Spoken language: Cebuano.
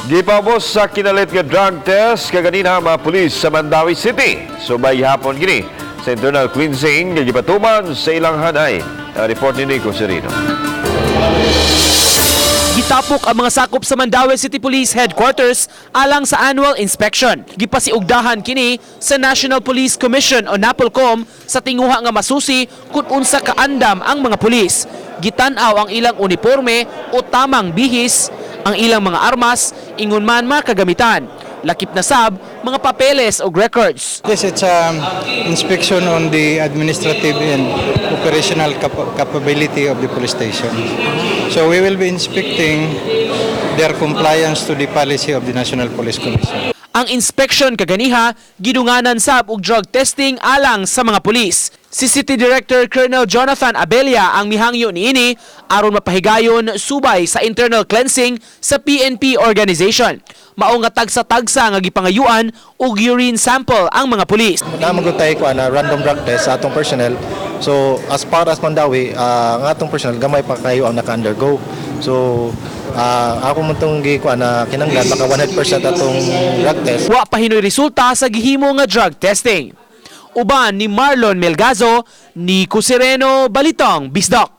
Gipaubos sa kinalit nga drug test kaganina ang mga pulis sa Mandaue City. Subay hapon kini sa internal cleansing nga gipatuman sa ilang hanay. Ang report ni Nico Serino. Gitapok ang mga sakop sa Mandaue City Police Headquarters alang sa annual inspection. Gipasiugdahan kini sa National Police Commission o NAPOLCOM sa tinguha nga masusi kung unsa kaandam ang mga pulis. Gitan-aw ang ilang uniforme o tamang bihis, ang ilang mga armas, ingon man mga kagamitan. Lakip na sab mga papeles o records. Yes, it's inspection on the administrative and operational capability of the police station. So we will be inspecting their compliance to the policy of the National Police Commission. Ang inspection kaganiha gidunganan sab og drug testing alang sa mga pulis. Si City Director Colonel Jonathan Abella ang mihangyo niini aron mapahigayon subay sa internal cleansing sa PNP organization. Mao nga tagsa-tagsa nga gipangayuan og urine sample ang mga pulis. Naa man gud tay kuan na random drug test sa atong personnel. So as far as Mandaue, ang atong personnel gamay pa kayo ang naka-undergo. So ako man tong gi kuan na kinanglan maka 100% atong drug test. Wa pa hinoy resulta sa gihimo nga drug testing. Uban ni Marlon Melgazo, Nico Sereno, Balitang Bisdak.